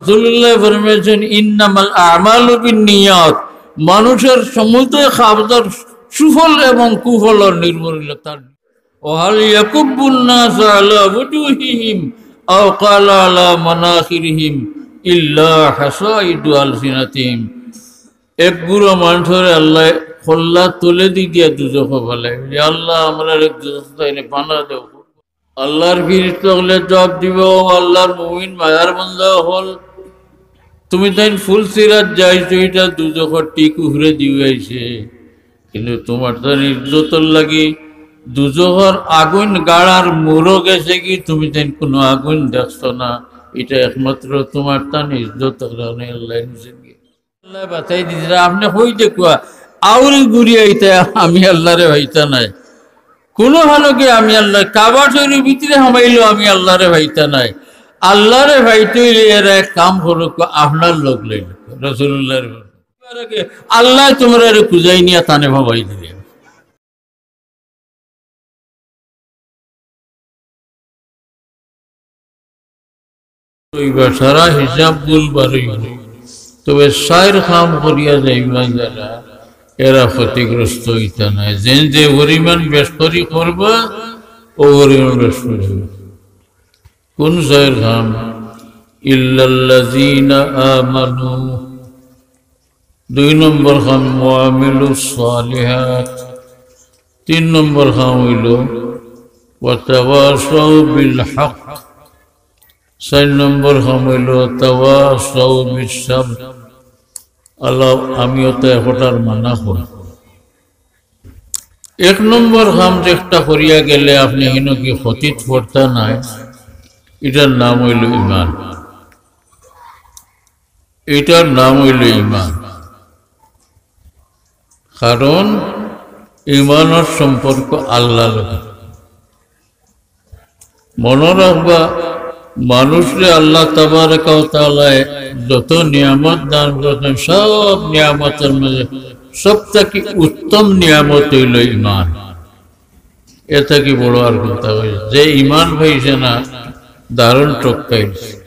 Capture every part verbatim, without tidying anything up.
রাসূলুল্লাহ ফরমাইছেন, "ইন্নামাল আমালু বিন নিয়াত।" মানুষের সমুদয় কাজর সুফল এবং কুফলর নির্ভর অইল তার। "ওয়াহাল ইয়াকুব্বুন নাস আলা উজুহিহিম আও ক্বালা আলা মানাখিরিহিম ইল্লা হাসাইদু আলসিনাতিহিম।" এক গুরু মানুষরে আল্লাহ কল্লা তলেদি দিয়া দুজখো ফালাইবা। ইয়া আল্লাহ, আমরারে দুজখ থাকি পানা দেও। আল্লাহর ফিরিস্তা অকলে জবাব দিবা, "ও আল্লাহর মুমিন মায়ার বান্দা অকল, তুমি তাইন ফুলসিরাত যাইছো, ইটা দুজখর ঠিক উপরেদি আইছে, কিন্তু তুমার তান ইজ্জতর লাগি দুজখর আগুইন গাড়ার মুরো গেছেগি, তুমি তাইন কুনু আগুইন দেখছো না, ইটা একমাত্র তুমার তান ইজ্জতর কারণে আল্লাহ নিছেন গি।" আল্লাহ বাঁচাই দিছে, আপনে কই দেখুয়া, আউরি ঘুরি আইতা আমি আল্লাহরে পাইতা নায়। কুনু হালকে আমি আল্লাহ, কাবা শরীফর ভিতরে হামাইলেও আমি আল্লাহরে পাইতা নায়। আল্লাহরে পাইতে অইলে এরা এক কাম করুক, আপনার লগ লইল রাসূলুল্লাহর। আল্লাহ তুমরারে খুজাই নিয়া তানে পাবাই দিলে। অইবা, সারা হিসাব ভুল বার অইবো। তবে চাইর কাম করিয়া যাইবা যারা, এরা ক্ষতিগ্রস্ত অইতা নায়। যেন যে পরিমাণ বেশ করি করবা, ও পরিমাণ বেশ করি অইবো। কোন চাইর কাম? ইল্লাল্লাযীনা আমানু। দুই নম্বর কাম, ওয়া আমিলুস সালিহাত। তিন নম্বর কাম অইল, ওয়া তাওয়াসাউ বিল হক। চাইর নম্বর কাম অইল, ওয়া তাওয়াসাউ বিস সাবর। আল্লাহ, আমিও তো একটার মানা করি। এক নম্বর কাম যেটা করিয়া গেলে আপনে হিনো কি ক্ষতিত পড়তা নায়, ইটার নাম অইল ইমান। ইটার নাম অইল ইমান। কারণ ইমানর সম্পর্ক আল্লাহর লগে। মনো রাখবা, মানুষরে আল্লাহ তাবারাকা ওয়া তাআলায় যত নিয়ামত দান করছেন, সব নিয়ামতর মাঝে সব থাকি উত্তম নিয়ামত অইল ইমান। এ থাকি বড় আর কোনটা অইল? যে ইমান পাইছে না, দারুণ ঠক খাইছে।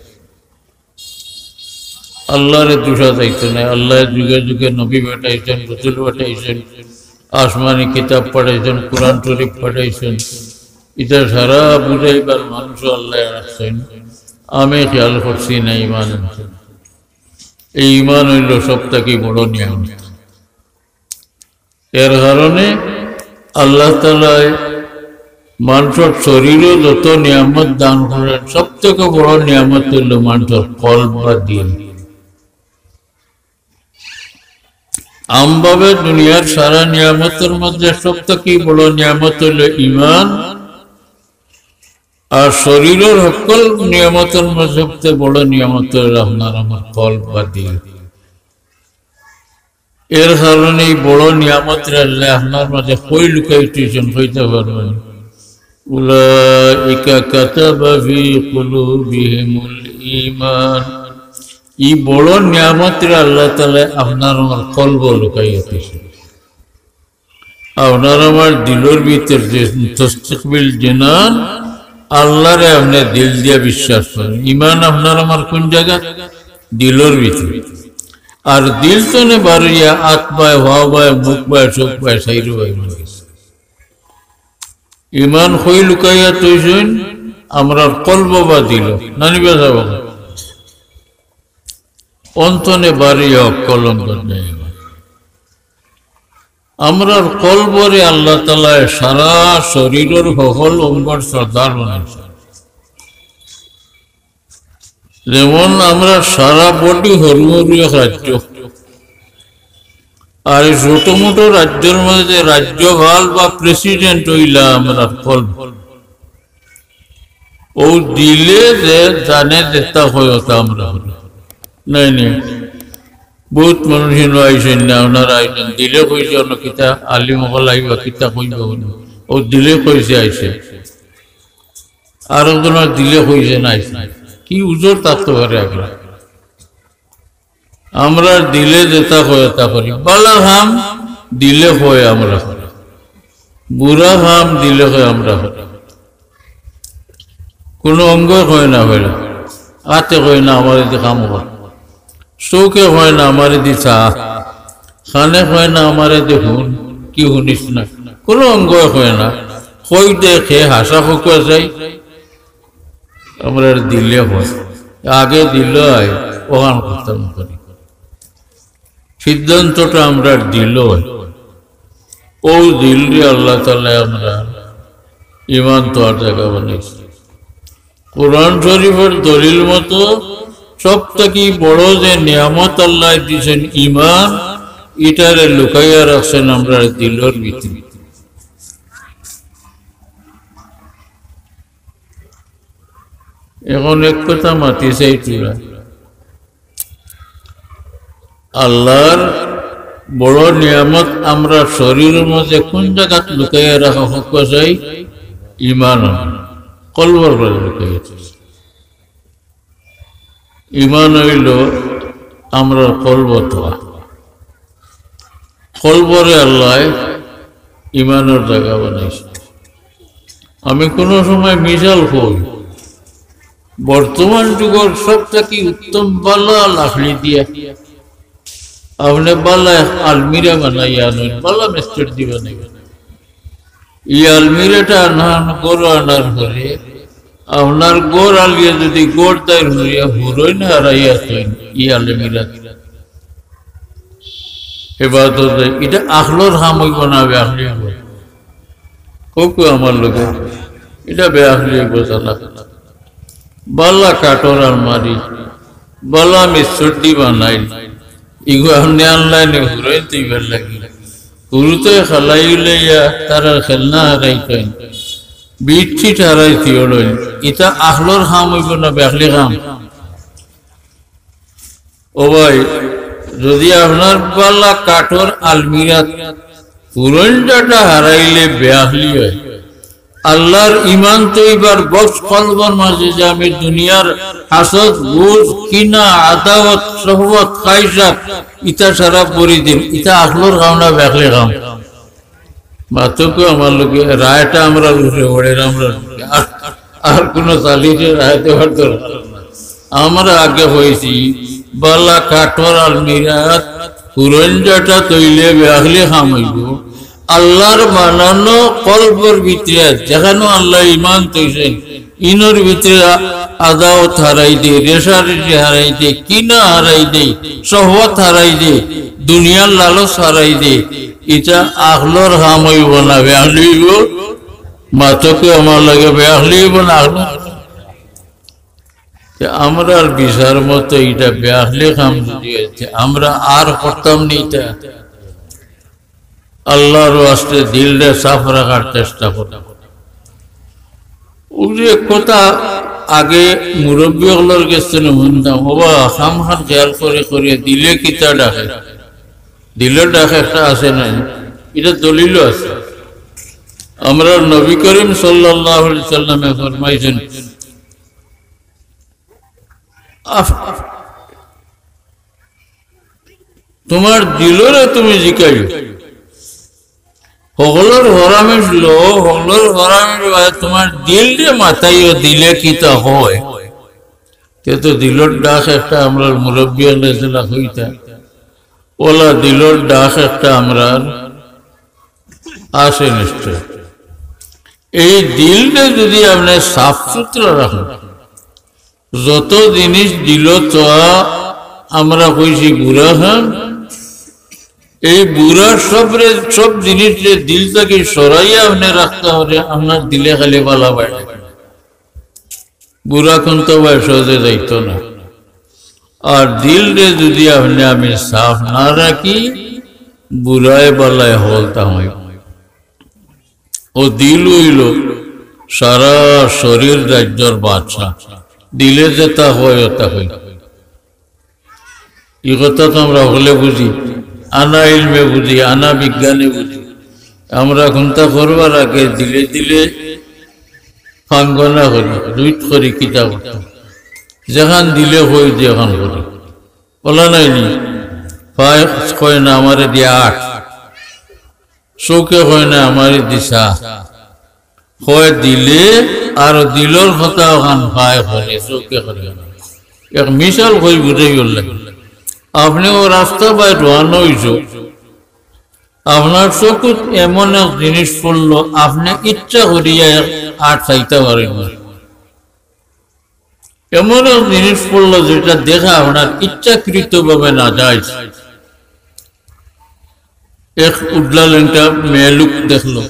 আল্লাহরে দোষা যাইতো নায়। আল্লাহ যুগে যুগে নবী পাঠাইছেন, রসুল পাঠাইছেন, আসমানি কিতাব পাঠাইছেন, কোরআন শরীফ পাঠাইছেন। ইটা সারা বুঝাইবার মানুষও আল্লাহ রাখছেন। আমি খেয়াল করছি না, ইমান আনছেন। এই ইমান অইল সব থাকি বড় নিয়ামত। এর কারণে আল্লাহ তাআলায় মানুষর শরীরও যত নিয়ামত দান করেন, সব থেকে বড় নিয়ামত অইল মানুষর কলব বা দিল। আমভাবে দুনিয়ার সারা নিয়ামতর মধ্যে সব থেকে বড় নিয়ামত অইল ইমান, আর শরীরর হক্কল নিয়ামতর মধ্যে সব থেকে বড় নিয়ামত অইল আপনার আমার কলব বা দিল। এর কারণে এই বড় নিয়ামতরে আল্লাহ আপনার মাঝে কই লুকাই থইছেন, কইতা পারবা নি? উলাইকা কাতাবা ফি কুলুবিহিমুল ঈমান। এই বড় নিয়ামতরে আল্লাহ তাআলা আপনার আমার কলব লুকাইয়া থইছেন। আপনার আমার দিলর ভিতরে যে তসদিক বিল জিনান, আল্লাহরে আপনে দিল দিয়া বিশ্বাস করেন। ইমান আপনার আমার কোন জায়গা? দিলর ভিতরে। আর দিল তনে বারইয়া আত বায়, পাও বায়, মুখ বায়, চোখ বায়, চাইরো বায় মানে গেছে। ইমান কই লুকাইয়া থইছইন? আমরার কলব বা দিল। নানি বা যাবো না। অন্তনে বারইয়া অক্কল অঙ্গ নেই। আমরার কলবরে আল্লাহ তাআলায় সারা শরীরর হকল অঙ্গর সর্দার বানাইছে। যেমন আমরা সারা বডি হরু হরু এক রাজ্য, আর এই ছোট মোটো রাজ্যর মাঝে রাজ্যপাল বা প্রেসিডেন্ট অইলা আমরার কলব। ও দিলে যে জানে যেটা কয় ওটা আমরা করি। নাই, নাই। বহুত মানুষ এনে আইছেন না, ওনারা আইছেন। দিলে কইছে অন্য কিতা, আলিম অকল আইবা, কিতা কইবা উনি। ও দিলে কইছে আইছে। আর একজনের দিলে কইছে না আইছে। কি উজর থাকতে পারে আপনার? আমরা দিলে যেটা কয় ওটা করি। বালা কাম দিলে কয় আমরা করি। বুরা কাম দিলে কয় আমরা করি। কোনো অঙ্গ কয় না কইলা। আতে কয় না আমারে দি কাম কর, চউখে কয় না আমারে দি চা, কানে কয় না আমারে দি হুন, কি হুনিস না, কুনু অঙ্গয় কয় না। কই দেখে হাছা কউক্কা চাই, আমরার দিলে কয়, আগে দিল আয়, অখান খতম করি। সিদ্ধান্তটা আমরার দিল অয়। অউ দিলরে আল্লাহ তাআলায় আমরার ইমান থওয়ার জাগা বানাইছইন। কোরআন শরীফর দলিল মতো সব থাকি বড় যে নিয়ামত আল্লায় দিছইন ইমান, ইটারে লুকাইয়া রাখছইন আমরার দিলর ভিতরে। এখন এক কথা মাতি চাই তোরা, আল্লাহর বড় নিয়ামত আমরার শরীরর মাঝে কুন জাগাত লুকাইয়া রাখা কউক্কা চাই? ইমান। কলবর মাঝে লুকাইয়া রাখা। ইমান অইলো আমরার কলব থওয়া। কলবরে আল্লায় ইমানর জাগা বানাইছইন। আমি কুনু সময় মিছাল কই, বর্তমান যুগর সব থাকি উত্তম বালা লাকড়ি দিয়া আপনে বালা এক আলমিরা বানাইয়া আনইন, বালা মিস্ত্রি দি বানাইবা। ই আলমিরাটা আনার, ঘরো আনার পরে আপনার ঘর আলিয়ে যদি ঘর তাই হইয়া হুরইন হারাইয়া থইন, ই আলমিরা এবাদত, ইটা আখলর কাম অইবো না বেআখলি অইবো? কউক্কা আমার লগে, ইটা বেআখলি অইবো চালা। বালা কাঠর আলমারি, বালা মিস্ত্রি দি বানাইল, ইগু আপনে আনলাইন হুরইন থইবার লাগি। হুরুতায় খেলাইয়া লইয়া তারার খেলনা হারাইতাইন, বিট টিট হারাইতাইন, ইতা আখলর কাম অইবো না বেআখলি কাম? ও ভাই, যদি আপনার বালা কাঠর আলমিরাত পুরন ডাটা হারাইলে বেআখলি অয়, আল্লাহর ইমান থইবার বক্স কলবর মাঝে যে আমি দুনিয়ার হাসদ, বুজ, কিনা, আদাওয়াত, শহওয়াত, খাইশাত, ইতা সারা ভরি দিন, ইতা আখলর কাম না বেআখলি কাম? মাতকু আমার লগে, রায়টা আমরার উপরে পড়ের, আমরার উপরে। আর, আর কুনু চালিশে রায় দেওয়ার দরকার না। আমরা আগে কইছি, বালা কাঠর আলমিরাত পুরন ডাটা থইলে বেআখলি কাম অইবো। আল্লাহর বানানো কলবর ভিতরে, যেখানো আল্লাহ ইমান থইছইন, ইনর ভিতরে আ-, আদাওয়াত হারাই দে, রেশারেশি হারাই দে, কিনা হারাই দে, শহওয়াত হারাই দে, দুনিয়ার লালচ হারাই দে, ইটা আখলর কাম অইবো না বেআখলি অইবো? মাতকু আমার লগে, বেআখলি অইবো না আখলর? তে আমরার বিচার মতো ইটা বেআখলি কাম যদি অইতে, আমরা আর করতাম নি ইটা। আল্লাহর ওয়াস্তে দিলরে সাফ রাখার চেষ্টা করতাম। অউ যে কথা আগে মুরব্বি অকলর গেছ থনে হুনতাম, "ওবা, কামখান খেয়াল করি করিয়া দিলে কিতা ডাকে?" দিলর ডাক একটা আছে না, ইটা দলিলও আছে। আমরার নবী করিম সাল্লাল্লাহু আলাইহি সাল্লামে ফরমাইছইন, আফ-, তুমার দিলরে তুমি জিকাইও। হকলর পরামর্শ লও, হকলর পরামর্শ লইয়া তুমার দিলরে মাতাইও, দিলে কিতা কয়। তে তো দিলর ডাক একটা আমরার মুরব্বি অকলে যেলা কইতা, অলা দিলর ডাক একটা আমরার আছে নিশ্চয়। এই দিলরে যদি আপনে সাফ সুতরা রাখইন, যত জিনিস দিলো থওয়া আমরা কইছি বুরা কাম, এই বুরা সবরে, সব জিনিসরে দিল থাকি সরাইয়া আপনে রাখতা পারলে আপনার দিলে খালি বালা বাইরে, বুরা কুন্তা বাইর সহজে যাইতো না। আর দিলরে যদি আপনে আমি সাফ না রাখি, বুরায় বালায় হকলতা অইবো। অউ দিল অইলো সারা শরীর রাজ্যর বাদশা। দিলে যেতা কয়, অতা কয়। ই কথা তো আমরা হকলে বুঝি, আনা ইলমে বুঝি, আনা বিজ্ঞানে বুঝি। আমরা কুন্তা করবার আগে দিলে দিলে ফাঙ্গনা করি, রুইত করি, কিতা করতাম। যেখান দিলে কই, যেখান করি। অলা নায়নি, পায় কয় না আমারে দিয়া আট, চউখে কয় না আমারে দি চা, কয় দিলে, আর দিলর কথা অখান পায় কয়, চউখে কয় না। এক মিসাল কই বুঝাইবার লাগি। আপনে অউ রাস্তা বায় রওয়ানা অইছো, আপনার চকুত এমন এক জিনিস পড়লো, আপনে ইচ্ছা করিয়া আর চাইতা পারইন না। এমন এক জিনিস পড়লো যেটা দেখা আপনার ইচ্ছাকৃতভাবে নাজায়েজ। এক উডলা লেংটা মেয়েলোক দেখলো,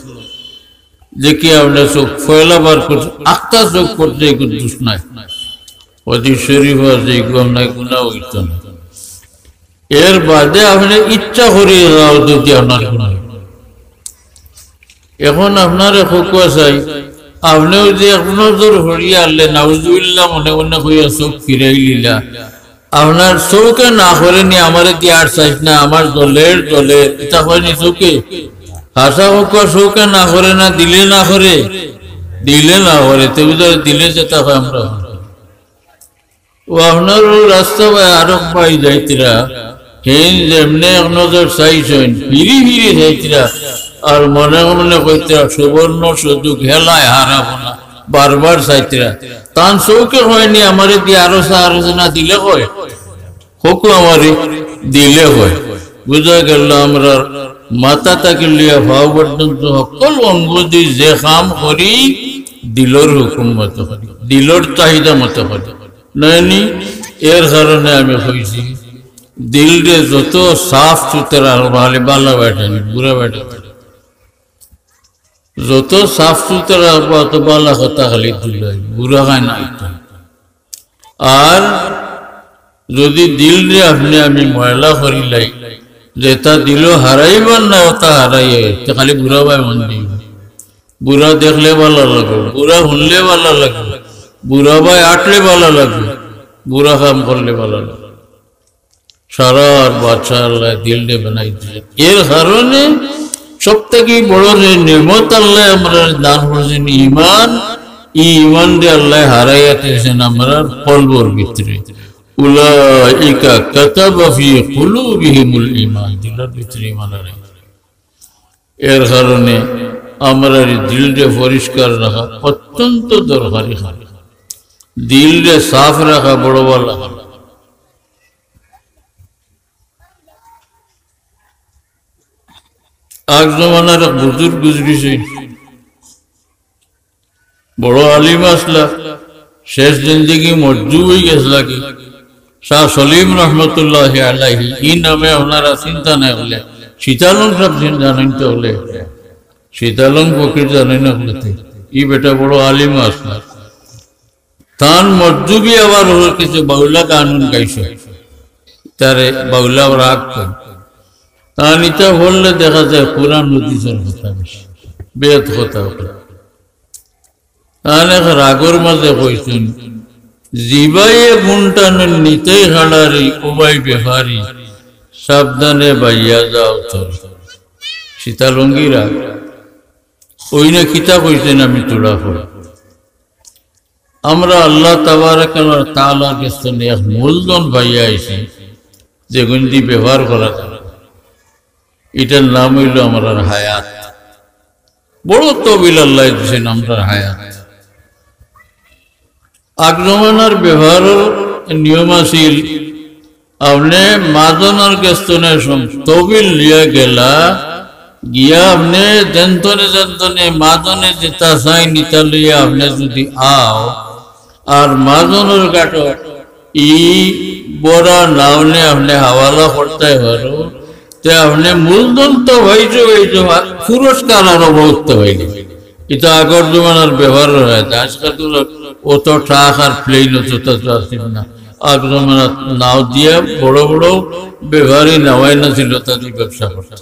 দেখি আপনার চোখ পয়লা বার করছে, আখতা চোখ করছে, এগুর দোষ নাই। অতি শরীফ আছে, এগু আপনার গুনাহ অইতো না। এর বাদে আপনে ইচ্ছা করি যাও যদি আপনার গুনাহ অয়। এখন আপনারে কউক্কা চাই, আপনে অউ যে এক নজর হরিয়া আনলে, নাউজুবিল্লাহ মনে মনে কইয়া চোখ ফিরাইলিলা, আপনার চউখে না করেনি, আমারে দি আর চাইস না, আমার জলের জলের, ইতা কয়নি চউখে? হাছা কউক্কা, চউখে না করে না, দিলে না করে? দিলে না করে, তে বুঝা দিলে যেতা কয় আমরা। অউ আপনার অউ রাস্তা বায় আরক বায় যাইতরা, হেইন যেমনে এক নজর চাইছইন, ফিরি ফিরি চাইতরা, আর মনে মনে কইতরা, "সুবর্ণ সুযোগ হেলায় হারাবো না।" বারবার চাইতরা। তান চউখে কয়নি, "আমারে দি আরো চা, আরো চা।" না দিলে কয়, কউক্কা আমারে দিলে কয়। বুঝা গেল আমরার মাথা থাকি লইয়া পাও পর্যন্ত হক্কল অঙ্গদি যে কাম করি, দিলর হুকুম মতো করি, দিলর চাহিদা মতো করি। নায়নি? এর কারণে আমি কইছি, দিলরে যত সাফ সুতরা রাখবা, খালি বালা বেটা নি, বুরা বেটা নি। যত সাফ সুতরা রাখবা, অত বালা কথা খালি তুলাই, বুরা খায় না ইতা। আর যদি দিলরে আপনে আমি ময়লা করিলাই, যেতা দিলো হারাইবার না, অতা হারাইয়া, তে খালি বুরা বায় মন দিবা। বুরা দেখলে বালা লাগে, বুরা হুনলে বালা লাগে, বুরা বায় আটলে বালা লাগে, বুরা কাম করলে বালা লাগে। সারার বাদশা আল্লায় দিলরে বানাই দিছইন। এর কারণে সব থাকি বড় যে নেমত আল্লায় আমরারে দান করছইন ইমান, ই ইমানরে আল্লায় হারাইয়া দিছইন আমরার কলবর ভিতরে। উলাইকা কাতাবা ফি কুলুবিহিমুল ইমান, দিলর ভিতরে ইমান হারাই। এর কারণে আমরার ই দিলরে পরিষ্কার রাখা অত্যন্ত দরকারি কাম। দিলরে সাফ রাখা বড় বালা কাম। আগ জমানার এক বুজুর্গ গুজরিছইন, বড় আলিম আছলা, শেষ জিন্দেগি মজজুব অইগেছলা কি। শাহ সলিম রহমতুল্লাহি আলাইহি, ই নামে আপনারা চিনতা নায় অইলে, সীতালং সাব চিন জানইন তো অইলে, সীতালং ফকির জানইন না অইলে তে, ই বেটা বড় আলিম আছলা। তান মজজুবি আবার অইলো কিছু বাউলা গান-উন গাইছে। তারে বাউলা রাগ করে। তান ইতা পড়লে দেখা যায় কুরআন হাদিসর কথা বেশি, বেদ কথা অইলো। তান এক রাগর মাঝে কইছইন, "জিবাইয়ে গুনটানো নিতেই হাড়ারি, উবাই বেফারি, সাবধানে বাইয়া যাও তোর।" সীতালঙ্গি রাগ। অইন কিতা কইছইন আমি তুড়া কই। আমরা আল্লাহ তাবারাকা ওয়া তাআলার গেছ থনে এক মূলধন পাইয়া আইছি, যেগুইনদি ব্যবহার করা যায়। ইটার নাম অইলো আমরার হায়াত। বড় তহবিল আল্লায় দিছইন আমরার হায়াত। আগ জমানার ব্যবহারর নিয়ম আছিল, আপনে মাজনর গেছ থনে সম-, তহবিল লইয়া গেলা, গিয়া আপনে যেন থনে যেন থনে মাজনে যেতা চাইন ইতা লইয়া আপনে যুদি আও, আর মাজনর গাটো ই বড়া নাওনে আপনে হাওয়ালা করতায় পারো, তে আপনে মূলধন তো পাইছো, পাইছো, আর পুরস্কার আরো বউত পাইলে। ইতা আগর জমানার ব্যবহার অয়, আজকাল তো অত ট্রাক আর প্লেন অত তো আছিল না। আগ জমানাত নাও দিয়া বড় বড় ব্যবসায়ী নাওয়াইন আছিল, তারা ব্যবসা করতা।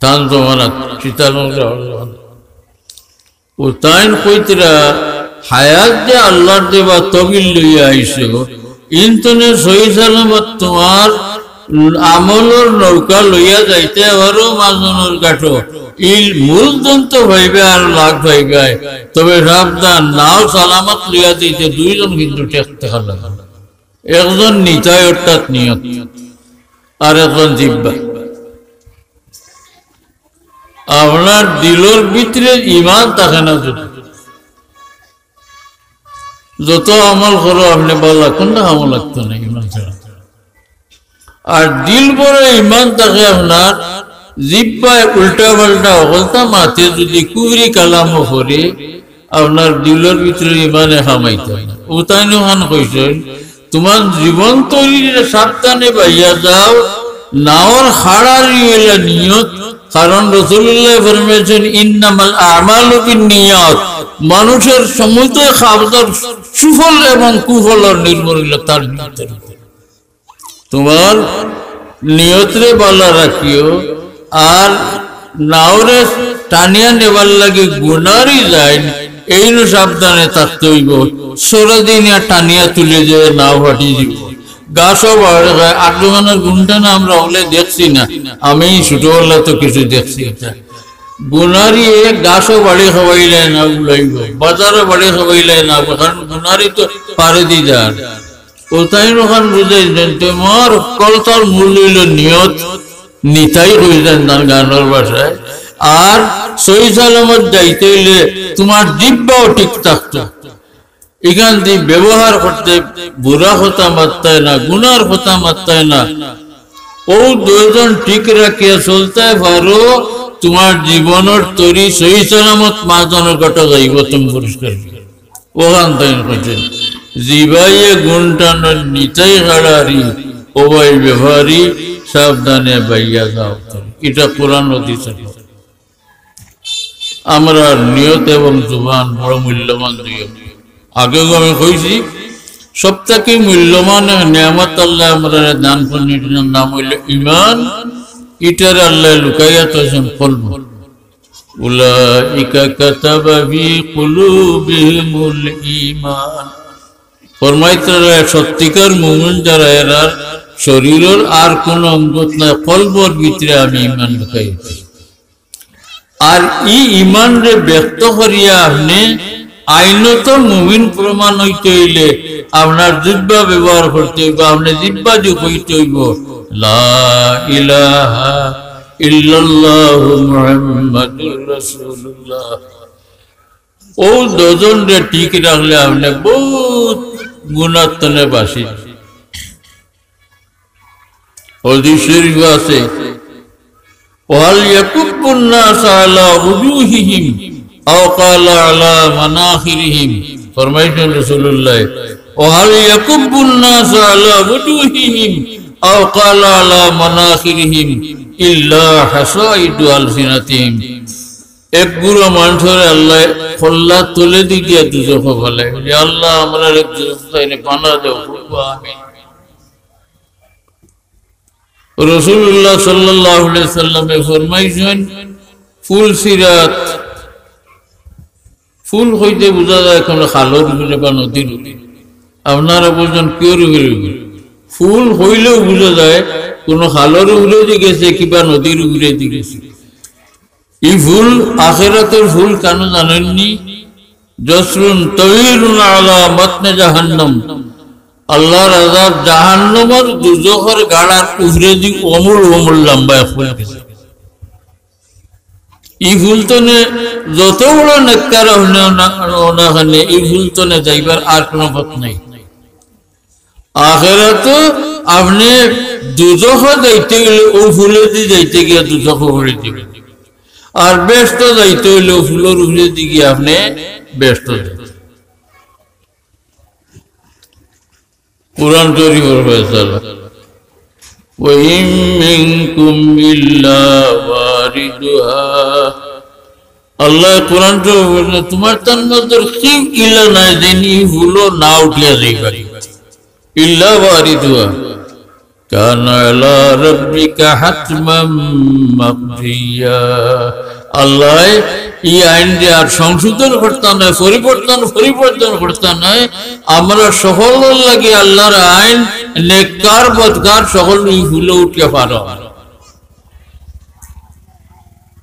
তান জমানাত, সীতালঙ্গি রাগ। অউ তাইন কইতরা, হায়াত যে আল্লার দেওয়া তহবিল লইয়া আইছো, ইন থনে সহি সালামত তুমার আমলর নৌকা লইয়া যাইতায় পারো মাজনর গাটো। ইল মূলধন তো পাইবায় আর লাখ পাইবায়, তবে সাবধান, নাও সালামত লইয়া যাইতে দুইজন কিন্তু ঠেক থাকা লাগে। একজন নিতাই অর্থাৎ নিয়ত, আর একজন জিব্বা। আপনার দিলর ভিতরে ইমান থাকে না যুদি, যত আমল করো আপনে বালা, কুনটা আমল লাগতো না ইমান ছাড়া। আর দিল ভরে ইমান থাকে আপনার, জিব্বায় উল্টা পাল্টা হকলতা মাতে যদি কুফরি কালামও করে, আপনার দিলর ভিতরে ইমানে হামাইতো না। উতাইন খান কইছইন, "তুমার জীবন তরিরে সাবধানে বাইয়া যাও, নাওর খাড়ারি অইলা নিয়ত।" কারণ রাসূলুল্লায় ফরমাইছইন, "ইন্নামাল আমালু বিন নিয়াত।" মানুষর সমুদয় কাজর সুফল এবং কুফলর নির্ভর অইলো তার নিয়তর উপরে। তুমার নিয়তরে বালা রাখিও, আর নাওরে টানিয়া নেবার লাগি গুনারি যাইন, এইনও সাবধানে থাকতে অইবো। সরা দিন আর টানিয়া তুলে যে নাও ফাটি দিব। গাছও বাড়ে খায়, আর দোকানের গুণটা না আমরা হকলে দেখছি না, আমি ছোটবেলা তো কিছু দেখছি এটা। গুনারি এক গাছও বাড়ি খাওয়াইলে না উড়াইব, বাজারও বাড়ি খাওয়াইলে না, কারণ গুনারি তো পারে দি যার। ও তাইন ওখান বুঝাইছইন, তুমার হকলতার মূল অইলো নিয়ত, নিতাই কইছইন তান গানর ভাষায়। আর সহি সালামত যাইতে অইলে তুমার জিব্বাও ঠিক থাকতো। ইখান দি ব্যবহার করতে বুরা কথা মাততায় না, গুনার কথা মাততায় না। ও দুইজন ঠিক রাখিয়া চলতে পারো, তুমার জীবনর তরি সহি সালামত মাঝখানো ঘটো যাইব, তুমি পরিষ্কার। ওখান তাইন কইছইন, জিব্বায় গুণ টানর নিতাই খাড়ারি, ও ভাই ব্যাপারী, সাবধানে বাইয়া যাও। এটা কোরআন হাদিসর কথা। আমরার নিয়ত এবং জুবান বড় মূল্যবান দুই অঙ্গ। আগেও আমি কইছি, সব থাকি মূল্যবান এক নিয়ামত আল্লায় আমরারে দান করছইন, এটার নাম অইলো ইমান। ইটারে আল্লায় লুকাইয়া থইছইন কলব। উলাইকা কাতাবা ফি কুলুবিহিমুল ঈমান। ফরমাইতরা, সত্যিকার মুমিন যারা, এরার শরীরর আর কোনো অঙ্গত নাই, কলবর ভিতরে আমি ইমান লুকাইয়া থইছি। আর ই ইমানরে ব্যক্ত করিয়া আপনে আইনত মুমিন প্রমাণ অইতে অইলে আপনার জিব্বা ব্যবহার করতে অইবো, আপনে জিব্বা দি কইতে অইবো, "লা ইলাহা ইল্লাল্লাহু মুহাম্মাদুর রাসূলুল্লাহ।" ও দুইজনরে ঠিক রাখলে আপনে বহুত গুনার তনে বাঁচি। হাদিস শরীফ আছে, "ওয়াল ইয়াকুব্বুন নাস আলা উজুহিহিম আও ক্বালা আলা মানাখিরিহিম।" ফরমাইছইন রাসূলুল্লাহ, "ওয়াল ইয়াকুব্বুন নাস আলা উজুহিহিম আও ক্বালা আলা মানাখিরিহিম ইল্লা হাসাইদু আলসিনাতিহিম।" এক গুরু মানুষরে আল্লায় কল্লা তলে দি গিয়া দুজখো ফালাইবো। আল্লাহ, আমরারে দুজখ থাকি পানা দেও, আমিন। রাসূলুল্লাহ সাল্লাল্লাহু আলাইহি ওয়াসাল্লামে ফরমাইছইন, ফুল সিরাত, ফুল কইতে বুঝা যায় কোনো খালর উপরে বা নদীর উপরে। আপনারা বুঝইন কিওর উপরে? ফুল কইলেও বুঝা যায় কোনো খালর উপরে দি গেছে কিবা নদীর উপরে দি গেছে। ই ফুল আখেরাতর ফুল কেনে জানইননি? জসরুন তয়িরুন আলা মাতনে জাহান্নাম। আল্লাহর আযাব জাহান্নামর দুজখর গাড়ার উপরে দি অমুল অমুল লম্বা এক ফুল গেছে। ই ফুল তনে যত বড় নেককার অইন না, অইন না কেনে, ই ফুল তনে যাইবার আর কোনো পথ নাই। আখেরাতো আপনে দুজখো যাইতে অইলে অউ ফুলেদি যাইতে গিয়া দুজখো পড়ি দিবা, আর বেহেস্তো যাইতে অইলে অউ ফুলর উপরেদি গিয়া আপনে বেহেস্তো যাইবা। কোরআন শরীফর ফয়সালা, "ওয়া ইন মিনকুম ইল্লা ওয়ারিদুহা।" আল্লায় কোরআন শরীফো বলছেন, "তুমার তান মাঝে কেউ ইলা নাই যেন ই ফুলো না উঠিয়া যাইবা।" ইল্লা ওয়ারিদুহা। কানা আলা রাব্বিকা হাতমান মাকদিয়া। আল্লায় ই আইনরে আর সংশোধন করতা নায়, পরিবর্তন, পরিবর্তন করতা নায়। আমরা সকলর লাগি আল্লাহর আইন, নেককার বদকার সকল ই ফুলো উঠিয়া পারো।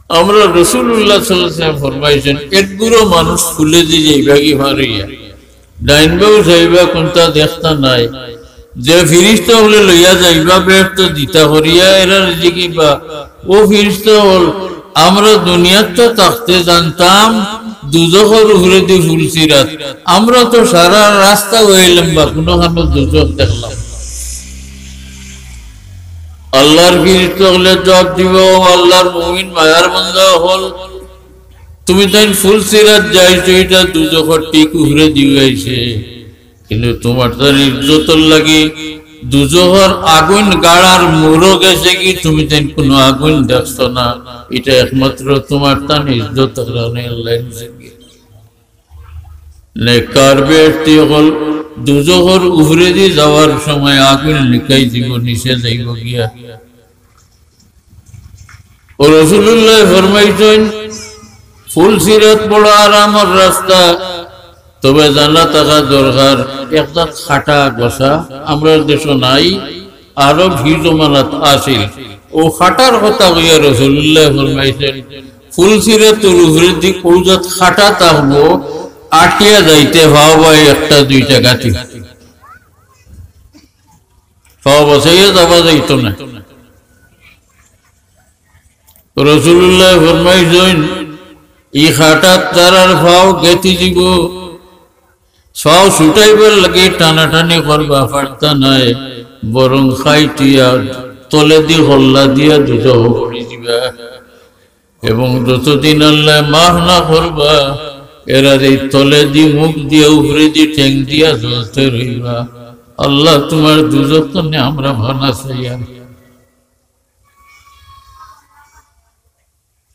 আমরা রাসূলুল্লাহ সাল্লাল্লাহু আলাইহি ওয়াসাল্লাম ফরমাইছইন, এক গুরু মানুষ ফুলেদি যাইবা গি ফারিয়া, ডাইন বাউ চাইবা কুনতা দেখতা নায়, যে ফিরিস্তা অকলে লইয়া যাইবা বেহেস্তো দিতা করিয়া, এরারে জিগাইবা, "ও ফিরিস্তা অকল, আমরা দুনিয়াত তো থাকতে জানতাম দুজখর উপরেদি ফুলসিরাত। আমরা তো সারা রাস্তা অইলাম বা কুনুখানো দুজখ দেখলাম না। আল্লাহর ফিরিস্তা অকলে জবাব দিবা, "ও আল্লাহর মুমিন মায়ার বান্দা অকল, তুমি তাইন ফুলসিরাত যাইছো, ইটা দুজখর ঠিক উপরেদি আইছে।" কিন্তু তুমার তান ইজ্জতর লাগি দুজখর আগুইন গাড়ার মুরো গেছেগি, তুমি তাইন কুনু আগুইন দেখছো না। ইটা একমাত্র তুমার তান ইজ্জতর কারণে আল্লায় নিছেগি। নেককার বেহেশতি অকল দুজখর উপরেদি যাওয়ার সময় আগুইন নিকাই দিবো, নিচে যাইবো গিয়া। ও রাসূলুল্লায় ফরমাইছইন, ফুলসিরাত বড় আরামর রাস্তা, তবে জানা থাকা দরকার, একটা খাটা ঘষা আমরার দেশো নাই, আরব হি জমানাত আছিল। অউ খাটার কথা কইয়া রাসূলুল্লায় ফরমাইছইন, ফুলসিরাতর উপরেদি অউ জাত খাটা থাকবো, আটিয়া যাইতে পাও বা একটা দুইটা গাতি, পাও বাচাইয়া যাওয়া যাইতো না। রাসূলুল্লায় ফরমাইছইন, ই খাটাত যারার পাও গেতি দিবো, পাও ছুটাইবার লাগি টানাটানি করবা, পারতা নায়, বরং খাইটিয়া তলেদি হল্লা দিয়া দুজখো পড়ি দিবা। এবং যতদিন আল্লায় মাফ না করবা, এরার এই তলেদি মুখ দিয়া উপরেদি ঠেং দিয়া জ্বলতে রইবা। আল্লাহ, তুমার দুজখ তনে আমরা ভালা চাইয়ার।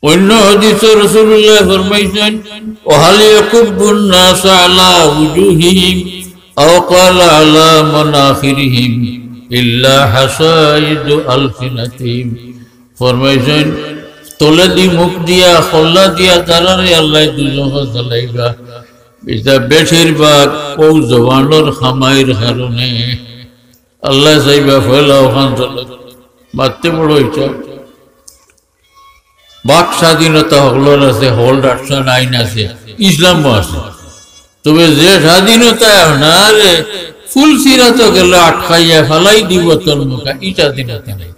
অন্য হাদিসো রাসূলুল্লায় ফরমাইছইন, "ওয়াহাল ইয়াকুব্বুন নাসা আলা উজুহিহিম আও ক্বালা আলা মানাখিরিহিম ইল্লা হাসাইদু আলসিনাতিহিম।" ফরমাইছইন, তলেদি মুখ দিয়া, হল্লা দিয়া যারারে আল্লায় দুজখো জ্বালাইবা, ইতা বেশিরভাগ অউ জবানর কামাইর কারণে। আল্লায় চাইবা পয়লা অখান তলে মাততে বড় ইচ্ছা। বাক স্বাধীনতা হকলর আছে, হল ডাকসান আইন আছে, ইসলামও আছে। তবে যে স্বাধীনতায় আপনারে ফুলসিরাতো গেলে আটকাইয়া ফালাই দিবো তলমুখা, ই স্বাধীনতা নাই।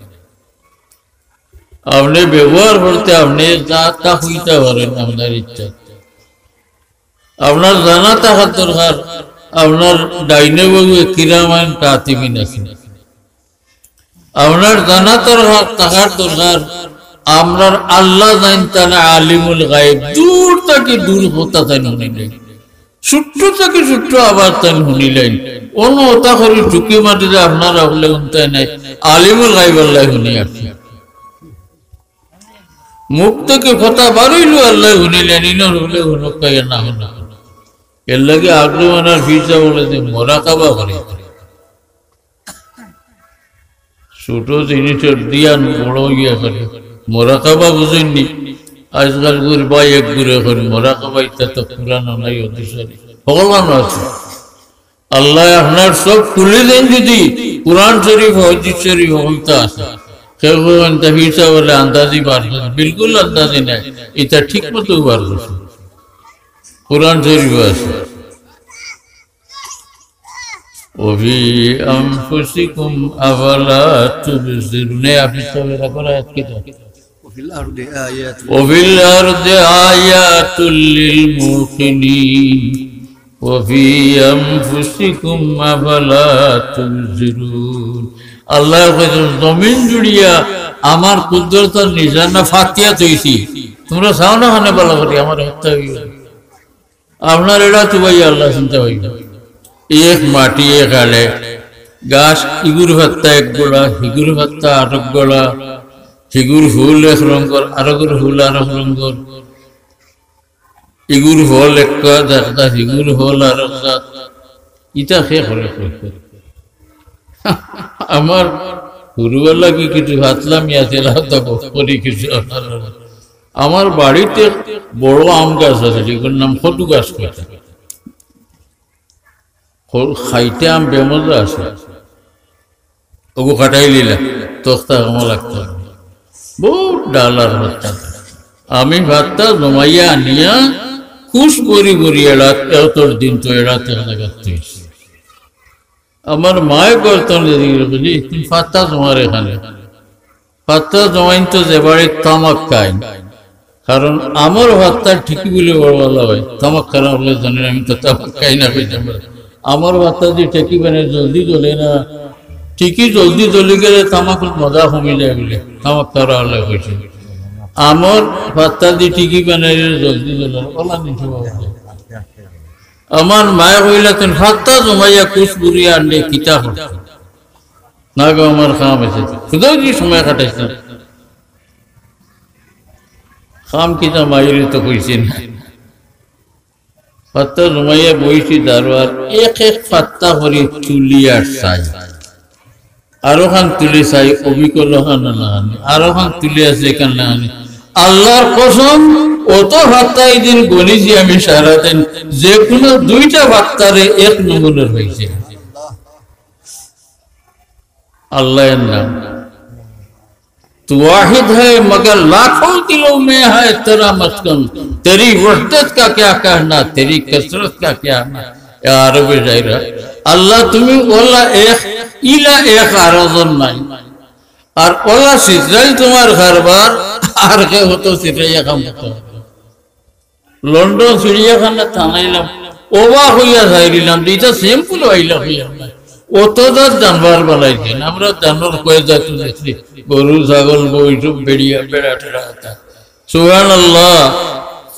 আপনে ব্যবহার করতে আপনে যা তা কইতা পারইন আপনার ইচ্ছা। আপনার জানা থাকার দরকার, আপনার ডাইনে বাউয়ে কিরামান কাতিবিন আছইন। আপনার জানা থাকার, থাকার দরকার, আপনার আল্লাহ জানতা না আলিমুল গায়েব, দূর থাকি দূর কথা তাইন হুনিলাইন, ছোট্ট থাকি ছোট্ট আওয়াজ তাইন হুনিলাইন, অনো অতা করি ঝুঁকি মাটিতে আপনার হকলে হুনতায় নায়, আলিমুল গায়েব আল্লায় হুনিয়ার। মুখ থাকি কথা বারইলো আল্লায় হুনিলাইন, ইনর হকলে হুনউক্কা না হুনউক্কা। এরলাগি আগ জমানার পীর সাব অকলে যে মোরাকাবা করে, ছোট জিনিসর দিয়া বড় ইয়া করে। মোরাকাবা বুঝইন নি? আজকালকুর ভাই এক গুরে কইন, মোরাকাবা ইতা তো কুরআনো নাই, হাদিসো নাই। হকলখানো আছে। আল্লায় আপনার চউখ খুলি দেইন যুদি, কুরআন শরিফ, হাদিস শরিফ হকলতা আছে। কেউ কইন তা পীর সাব অকলে আন্দাজি বার করইন, বিলকুল আন্দাজি নায়, ইতা ঠিক মতো বার করইন। কুরআন শরিফো আছে। وفي أنفسكم أفلا تبصرون। এ হাফিজ সাব, এরা করা আয়াত কিতা? وفي الأرض آيات। وفي الأرض آيات للموقنين وفي أنفسكم أفلا تبصرون। আল্লায় কইছইন, জমিন জুড়িয়া আমার কুদরতর নিশানা ফাতিয়া থইছি, তুমরা চাও না কেনে ভালা করি আমার হত্যা অইবো। আপনার এড়া তো ভাই আল্লাহ চিন্তা ভাই। এক মাটি, এক আলে, গাছ, ইগুর পাত্তা এক গোড়া, হিগুর পাত্তা আরক গোড়া, হিগুর ফুল এক রঙর, আরকর ফুল আরক রঙর, ইগুর ফল এক জাত, হিগুর ফল আরক জাত। ইতা কে করে কয়? আমার হুরুবালা কি কিছু হাতলামি আছে, লাউতা বকরি কিছু। আমার বাড়িত এক বড় আম গাছ আছে, যেগুর নাম কটু গাছ কইতা। খ-, খাইতে আম বেমজা আছে। ওগু কাটাই লিলা, তক্তা কামা লাগতো। বহুত ডাল আর পাত্তা। আমি পাত্তা জমাইয়া আনিয়া খুশ করি করি এড়াত, এতর দিন তো এড়াত এক জাগাত থইছি। আমার মায়ে করতন যদি বুঝি, তুমি পাত্তা জমার এখানে। পাত্তা জমাইন তো যে বাড়িত তামাক খাইন, কারণ আমর ভাত্তা ঠিকি বুলে বড় ভালা অয়, তামাক খারা অকলে জানইন, আমি তো তামাক খাই না, কইতাম পারি। আমর ভাত্তা দি ঠিকি বানাইলে জলদি জ্বলে না, ঠিকি জলদি জ্বলি গেলে তামাকর মজা কমি যায় বুলে তামাক খারা অকলে কইছইন। আমর ভাত্তা দি ঠিকি বানাইলে জলদি জ্বলে, অলা নিতে পারে। আমার মায়ে কইলা, "তুই ভাত্তা জমাইয়া কুছ বুড়ি আনলে কিতা করতে?" না গো, আমার কাম আছে। শুধু কি সময় কাটাইছ না? কাম কিতা মাইরে তো কইছে না। পাত্তা জমাইয়া বইছি দারোয়ার, এক এক পাত্তা করি তুলি আর চাই। আরো খান তুলি চাই, অবিকল খান না আনি। আরো খান তুলি আছে এখান না আনি। আল্লাহর কসম, অত পাত্তা এই দিন গণিছি আমি সারাদিন, যে কোনো দুইটা পাত্তারে এক নম্বরের হয়েছে। আল্লাহর নাম। "تو واحد ہے مگر لاکھوں دلوں میں ہے تیرا مسکن، تیری وحدت کا کیا کہنا، تیری کثرت کا کیا نا۔" ইয়া আরবে যাইরা, আল্লাহ তুমি অলা এক, ইলা এক, আরো জন নাই। আর অলা ছিটাইল তোমার কারবার, আর কেউ তো ছিটাইয়া কাম করতে পারে না। লন্ডন চিড়িয়াখানা থানাইলাম, অবাক হইয়া চাইলাম যে ইটা sample আইলা হইয়া না। অত জাত জানবার বানাইছেন, আমরা জানোর কয় জাত দেখছি, গরু, ছাগল, বই, সব বেড়িয়া, বেড়া টেড়া আছে। সুবহানাল্লাহ,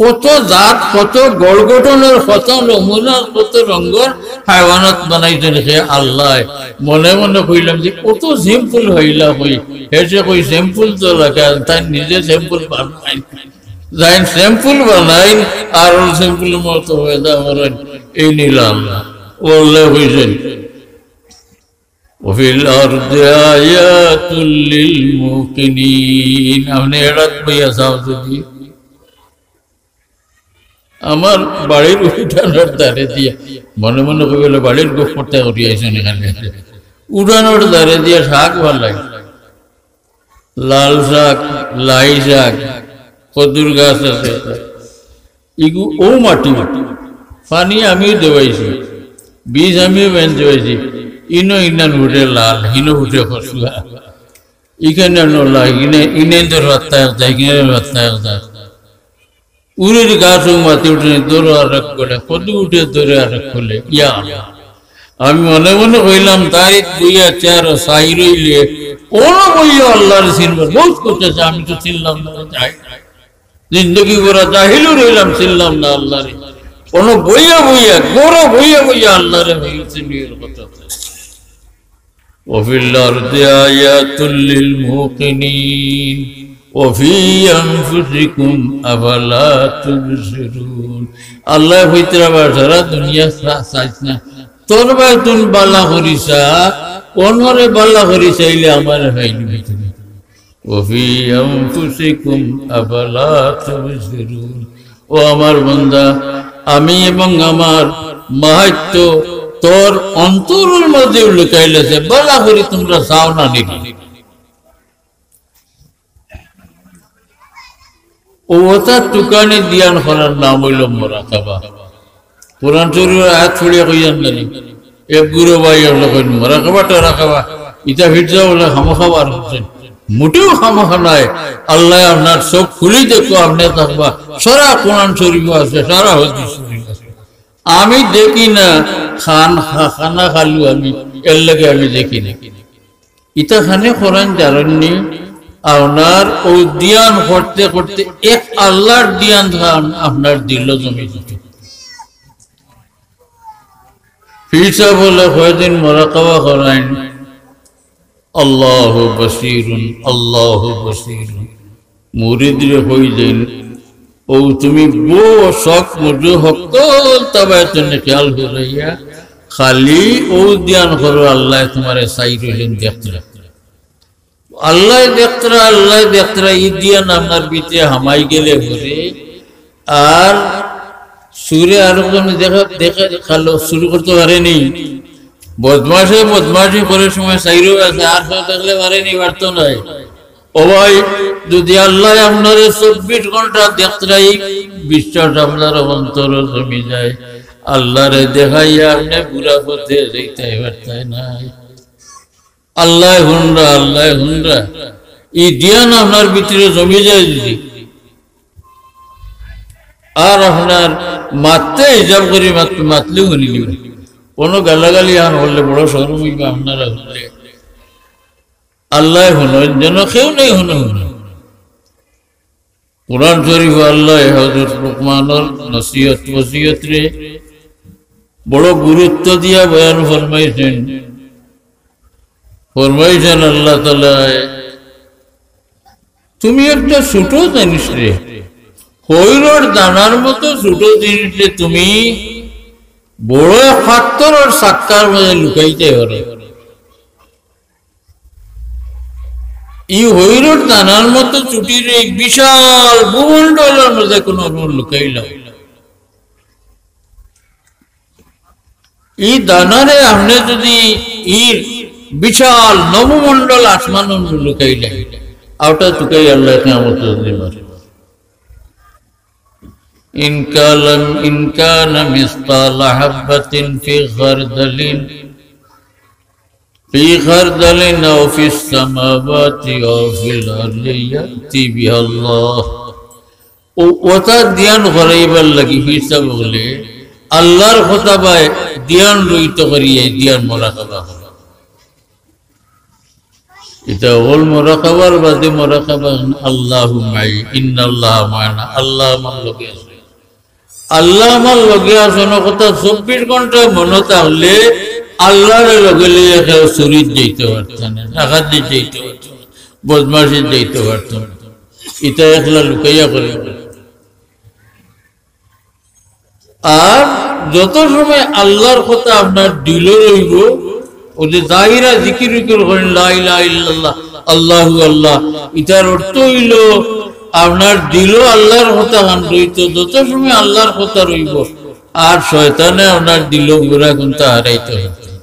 কত জাত, কত গড় গঠনের, কত নমুনার, কত রঙর হায়ওয়ানাত বানাইছেন সে আল্লাহ। মনে মনে কইলাম যে অত sample হইলা হই, হেসে কই sample তো রাখা, তাই নিজে sample বানাই। যাইন sample বানাইন, আর ওই sample মতো পয়দা করেন, এই নিলাম না। বললে হইছেন, "وفي الأرض آيات للموقنين।" আপনি এরাত বইয়া চাও যদি, আমার বাড়ির উঠানোর ধারে দিয়া, মনে মনে কই বলে, "বাড়ির গোপ করতে উঠি আইছেন এখানে।" উঠানোর ধারে দিয়া শাক ভালাই, লাল শাক, লাই শাক, কদুর গাছ আছে। ইগু ও মাটি, পানি আমিও দেওয়াইছি, বীজ আমিও বেন দেওয়াইছি। ইনো ইনান উঠে লাল, হিনো উঠে কচুয়া। ইখানে নলা, ইনে, ইনে তো রাস্তা একটা, ইখানে রাস্তা একটা। উরির গাছও মাতি উঠে, ধরো আর এক কোলে, কদু উঠে ধরে আর এক কোলে। ইয়া আল্লাহ। আমি মনে মনে কইলাম, তাই দুই হাজার চাইর হইলে, অনো বইয়া আল্লাহরে চিনবার বহুত কষ্ট আছে, আমি তো চিনলাম না, যাই। জিন্দগি ভরা জাহিলও রইলাম, চিনলাম না আল্লাহরে। অনো বইয়া বইয়া, ঘরো বইয়া বইয়া আল্লাহরে হইল চিনিয়ে কথা। وفي الأرض آيات للموقنين وفي أنفسكم أفلا تبصرون। আল্লাহ কইতরা বা সারা দুনিয়া চা-, চাইছ না। তোর বায় তুন বালা করিছা, অনরে বালা করি চাইলে আমারে পাইলিবি তুই। وفي أنفسكم أفلا تبصرون। ও আমার বান্দা, আমি এবং আমার মাহাত্ম্য তোর অন্তরর মধ্যে লুকাইল আছে, বালা করি তোমরা চাও না নি? ও ওটা টুকানি দিয়ান করার নাম হইল মোরাকাবা। কোরআন শরীফর আয়াত পড়িয়া কইয়ার না নি? এক গুরু ভাই হলো কইন, "মোরাকাবা টোরাকাবা, ইটা ফিরজা বলে খামোখা বার করছেন।" মোটেও খামোখা নাই। আল্লাহ আপনার চোখ খুলি দেখো, আপনি থাকবা। সারা কোরআন শরীফ আছে, সারা হাদিস শরীফ আছে। আমি দেখি না, খান, খা-, খানা খালু আমি, এর লাগি আমি দেখি না। ইতা খানে করান জাননি, আপনার ও দিয়ান করতে করতে এক আল্লাহর দিয়ান খান আপনার দিল জমি দিত। পীর সাহেব বলে কয়দিন মোরাকাবা করাইন, "আল্লাহু বসীরুন, আল্লাহু বসীরুন।" মুরিদরে কইলেন, "ও তুমি বো শখ মজু হক্কল তাবায় তনে খেয়াল করাইয়া, খালি ও দিয়ান করো, আল্লাহ তোমারে চাই রইলেন দেখতে।" আল্লাহ দেখতরা, আল্লাহ দেখতরা, ই দিয়ান আপনার ভিতরে হামাই গেলে পরে আর চুরে আরো জন দেখা, দেখা খালো শুরু করতে পারেনি। বদমাশে বদমাশি করে সময় চাইরো আছে, আর কেউ দেখলে পারেনি, পারতো নাই। ও ভাই, যদি আল্লাহ আপনারে চব্বিশ ঘন্টা দেখতরা, ই বিশ্বাস আপনার অন্তর জমি যায়, আল্লাহরে দেখাইয়া আপনি বুরা পথে যাইতে পারতেন নাই। আল্লাহ হুনরা, আল্লাহ হুনরা। ই দিয়ান আপনার ভিতরে জমি যায় যদি, আর আপনার মাততে হিসাব করি মাত-, মাতলেও হুনিলিবা। কোনো গালাগালি আন করলে বড় শরম অইবা আপনারা হুনলে। আল্লায় হুনইন যেন কেউ নাই হুনো হুনো। কোরআন শরীফ আল্লায় হযরত লুকমানর নসিহত ওসিয়তরে বড় গুরুত্ব দিয়া বয়ান ফরমাইছইন। ফরমাইছইন আল্লাহ তাআলায়, "তুমি একটা ছোট জিনিসরে, হইরর দানার মতো ছোট জিনিসরে তুমি বড় এক পাত্থরর চাক্কার মাঝে লুকাইতায় পারো।" ই হইরর দানার মতো চুটিরে এই বিশাল ভূমণ্ডলর মাঝে কোনো রকম লুকাইলাও। ই দানারে আপনে যদি ই বিশাল নভমণ্ডল আসমানর মাঝে লুকাইলাইন, অউটা তুকাই আল্লায় কিয়ামতর দিন মারে। ইন কালাম, ইন কানা মিসকালা হাব্বাতিন ফি খারদালিন, ফি খারদালিন আও ফিস সামাওয়াতি আও ফিল আরদি ইয়াতি বিহাল্লাহ। ও, অতা দিয়ান করাইবার লাগি হিসাব অইলে আল্লাহর কথা বায় দিয়ান রইত করিয়া দিয়ান মোরাকাবা করা। ইটা অইল মোরাকাবার বাদে মোরাকাবা, আল্লাহু মাই, ইন্নাল্লাহা মানা, আল্লাহ আমার লগে আছে। আল্লাহ আমার লগে আছইন কথা চব্বিশ ঘন্টা মনো থাকলে আল্লাহরে লগে লইয়া কেউ চুরিত যাইতো পারতো না, ডাকাতিত যাইতো পারতো না, বদমাশিত যাইতো পারতো না। ইটা একলা লুকাইয়া করে। আর যত সময় আল্লাহর কথা আপনার দিলো রইবো, অউ যে জাহিরা জিকির উকির করেন, লা ইলাহা ইল্লাল্লাহ, আল্লাহু আল্লাহ, ইটার অর্থ অইলো আপনার দিলো আল্লাহর কথা খান রইতো, যত সময় আল্লাহর কথা রইবো, আর শয়তানে আপনার দিলো গুড়া কুন্তা হারাইতো পারতো না।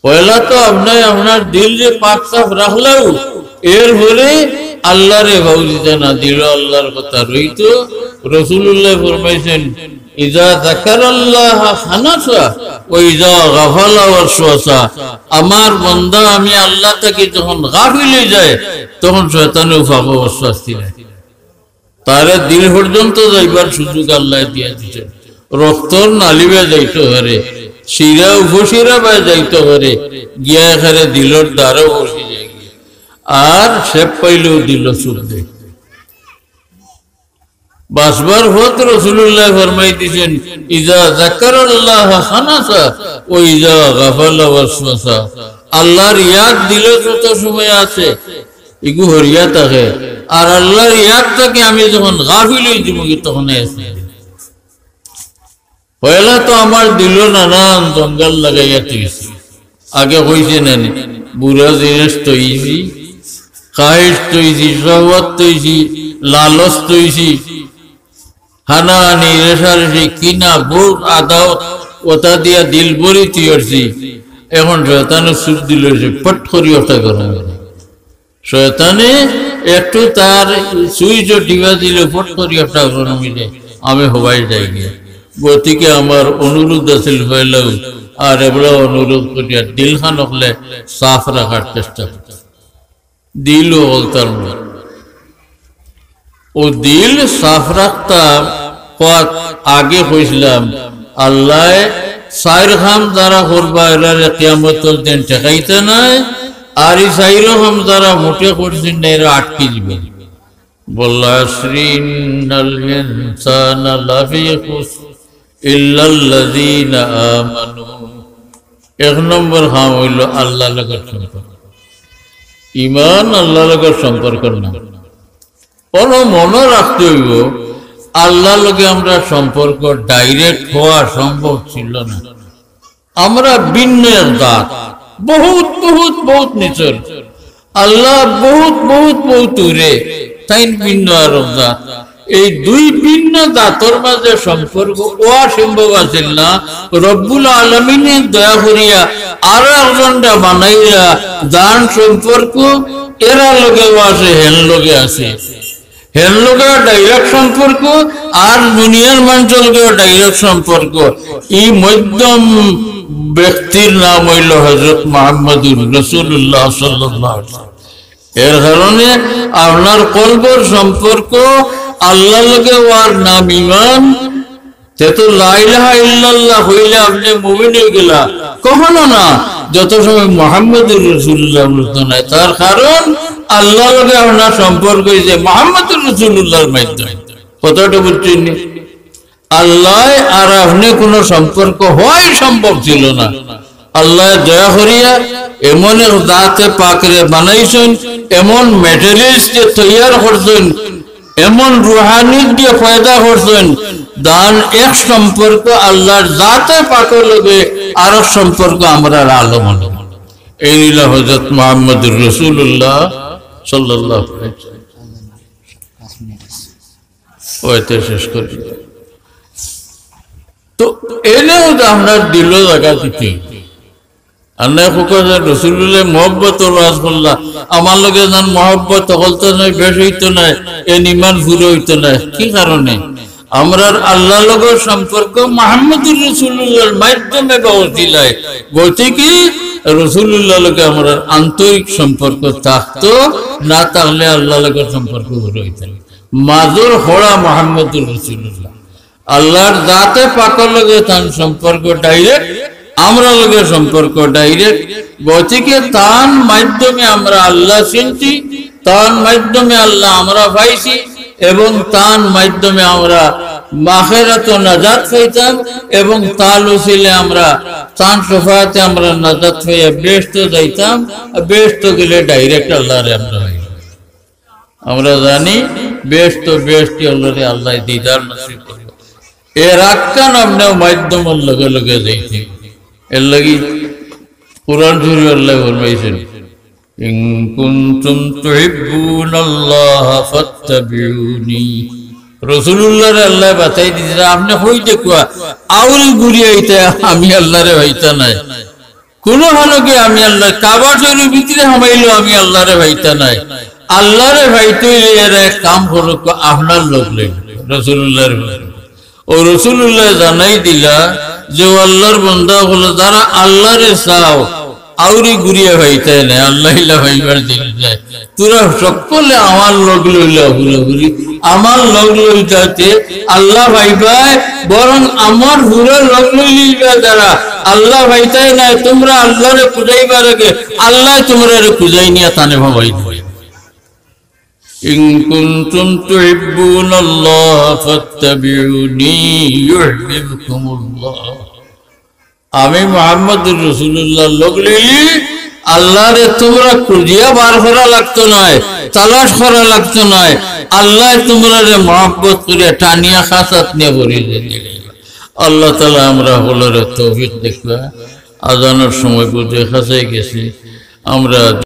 পয়লা তো আপনে আপনার দিলরে পাক সাফ রাখলাউ, এরপরে আল্লাহরে ভাউলিতা না, দিলো আল্লাহর কথা রইতো। রাসূলুল্লায় ফরমাইছইন, "ইজা যাকারাল্লাহা খানাসা ওয়া ইজা গাফালা ওয়াসওয়াসা।" আমার বান্দা আমি আল্লাহ থাকি যখন গাফিল অইযায়, তখন শয়তানেও ফাঁকো ওয়াসওয়াস দিলায়। তারে দিল পর্যন্ত যাইবার সুযোগ আল্লায় দিয়া দিছইন। রক্তর নালি বায় যাইতো পারে, শিরা উপশিরা বায় যাইতো পারে, গিয়া একেবারে দিলর দ্বারো বসি যায় গিয়া। আর শেষ পাইলেও দিলো চুপ দেয়। বাঁচবার পথ রাসূলুল্লায় ফরমাই দিছইন, "ইজা যাকারাল্লাহা খানাসা ওয়া ইজা গাফালা ওয়াসওয়াসা।" আল্লাহর ইয়াদ দিলো যত সময় আছে, ইগু হরিয়া থাকে। আর আল্লাহর ইয়াদ থাকি আমি যখন গাফিল অইযিমুগি, তখন আছে। পয়লা তো আমার দিলো নানান জঞ্জাল লাগাইয়া থইছি। আগে কইছি না নি, বুরা জিনিস থইছি, খাহিশ থইছি, শাহওয়াত থইছি, লালচ থইছি, হানাহানি, রেশারেশি, কিনা, ভোগ, আদাওত, অতা দিয়া দিল ভরি থইছি। এখন শয়তানে চুপ দিলো, সে ফট করি অটা গরম অই যায়। শয়তানে একটু তার সুইচ টিপা দিলে ফট করি অটা গরম অই যায়, আমি হবাই যাই গিয়া। গতিকে আমার অনুরোধ আছিল পয়লাউ, আর এবলা অনুরোধ করিয়ার দিলখান অকলে সাফ রাখার চেষ্টা করতাম। দিল অকলতার মধ্যে। অউ দিল সাফ রাখতাম, কওয়াত আগে কইছিলাম, আল্লায় চাইর কাম যারা করবা, এরারে কিয়ামতর দিন ঠেকাইতা নায়, আর ই চাইর কাম যারা মোটে করছইন না, এরা আটকি যিবা। "ওয়াল আসরি ইন্নাল ইনসানা লাফি খুসর ইল্লাল্লাযীনা আমানু।" এক নম্বর কাম অইলো আল্লাহর লগর সম্পর্ক, ইমান আল্লাহর লগর সম্পর্ক না। অনো মনো রাখতে অইবো, আল্লাহর লগে আমরার সম্পর্ক direct হওয়া সম্ভব ছিল না। আমরা ভিন্ন এক জাত, বহুত, বহুত, বহুত নিচর। আল্লাহ বহুত, বহুত, বহুত দূরে, তাইন ভিন্ন আরক জাত। এই দুই ভিন্ন জাতর মাঝে সম্পর্ক অওয়া সম্ভব আছিল না। রব্বুল আলামিনে দয়া করিয়া আরো একজনরে বানাইলা, যান সম্পর্ক এরার লগেও আছে, হেন লগে আছে। হেন লগেও direct সম্পর্ক, আর দুনিয়ার মানষর লগেও direct সম্পর্ক। ই মধ্যম ব্যক্তির নাম অইলো হযরত মুহাম্মাদুর রাসূলুল্লাহ সাল্লাল্লাহু আলাইহি ওয়াসাল্লাম। এর কারণে আপনার কলবর সম্পর্ক আল্লাহর লগে অওয়ার নাম ইমান, তে তো লা ইলাহা ইল্লাল্লাহ কইলে আপনে মুমিন অইগেলা, কখনো না। যত সময় মুহাম্মাদুর রাসূলুল্লাহ বুলতো নায়, তার কারণ আল্লাহর লগে আপনার সম্পর্ক অইছে মুহাম্মাদুর রাসূলুল্লাহর মাধ্যমে। কথাটা বুঝছইন নি? আল্লাহ আর আপনে কোনো সম্পর্ক হওয়াই সম্ভব ছিল না। আল্লাহ দয়া করিয়া এমন এক জাতে পাকরে বানাইছইন, এমন ম্যাটেরিয়ালস দিয়া তৈয়ার করছইন, এমন রুহানিয়ত দিয়া পয়দা করছইন, যান এক সম্পর্ক আল্লাহর জাতে পাকর লগে আরক সম্পর্ক আমরার আলো মনে। এই নিলা হযরত মুহাম্মদুর রাসূলুল্লাহ সাল্লাল্লাহু আলাইহি ওয়াসাল্লাম। ওইতে শেষ করি। তো এনেও তো আমরার দিলো জাগা দিতে। আর না কুকা যে রসুলুল্লাহ মহব্বত ওয়াজ করলা, আমার লগে যান মহব্বত হকলতা নায়, বেশ অইতো নায়, এন ইমান পুরা অইতো নায়। কি কারণে? আমরার আল্লাহর লগর সম্পর্ক মুহাম্মদুর রাসূলুল্লাহর মাধ্যমে বা ওসিলায়। গতিকে রসুলুল্লাহর লগে আমরার আন্তরিক সম্পর্ক থাকতো, না থাকলে আল্লাহর লগর সম্পর্ক গড়ে অইতো নায়। মাজর হড়া মুহাম্মদুর রাসূলুল্লাহ। আল্লাহর জাতে পাকর লগে তান সম্পর্ক ডাইরেক্ট, আমরার লগে সম্পর্ক ডাইরেক্ট। গতিকে তান মাধ্যমে আমরা আল্লাহ চিনছি, তান মাধ্যমে আল্লাহ আমরা পাইছি, এবং তান মাধ্যমে আমরা আখেরাতো নাজাত পাইতাম, এবং তার উসিলে আমরা, তান শফাআতে আমরা নাজাত পাইয়া বেহেশতো যাইতাম। আর বেহেশতো গেলে ডাইরেক্ট আল্লাহরে আমরা পাইতাম। আমরা জানি বেহেশতো বেহেশতি অকলরে আল্লাহ দিদার নসিব করবা। এর আগ খান আপনে মাধ্যমর লগে লগে যাইতে। এর লাগি কোরআন শরীফ আল্লাহ ফরমাইছইন, "ইন কুনতুম তুহিব্বুনাল্লাহা ফাত্তাবিউনি।" রাসূলুল্লাহরে আল্লাহ বাতাই দিছইন, আপনে কই দেখবা, আউরি ঘুরিয়া আইতা, আমি আল্লাহরে পাইতা নায়। কুনু হালতে আমি আল্লাহ, কাবা শরীফর ভিতরে হামাইলেও আমি আল্লাহরে পাইতা নায়। আল্লাহরে পাইতে অইলে এরা এক কাম করউক্কা, আপনার লগ লইন, রাসূলুল্লাহরে। ও রাসূলুল্লাহ জানাই দিলা যে, ও আল্লাহর বান্দা অকল, যারা আল্লাহরে চাও, আউরি ঘুরিয়া পাইতায় নায়, আল্লাহ ইলা পাইবার দিন নায়। তোরা সকলে আমার লগ লইলা, হুরাহুরি, আমার লগ লইতাতে আল্লাহ পাইবায়, বরং আমার হুরা লগ লইলিবা যারা, আল্লাহ পাইতায় নায়। তোমরা আল্লাহরে খুঁজাইবার আগে আল্লাহ তোমরারে খুঁজাই নিয়া তানে পাবাই। ইন কুনতুম তুহিব্বুনাল্লাহা ফাত্তাবিউনি ইউহিব্বুকুমুল্লাহ। আমি মুহাম্মদুর রাসূলুল্লাহর লগ লইলে আল্লাহরে তোমরা খুঁজিয়া বার করা লাগতো নায়, তালাশ করা লাগতো নায়। আল্লাহ তোমরারে মহব্বত করিয়া টানিয়া খাঁচাত নিয়া ভরি দিলা। আল্লাহ তাআলা আমরা হকলরে তৌফিক দেউক্কা। আজানর সময় বুঝে খাঁচাই গেছে, আমরা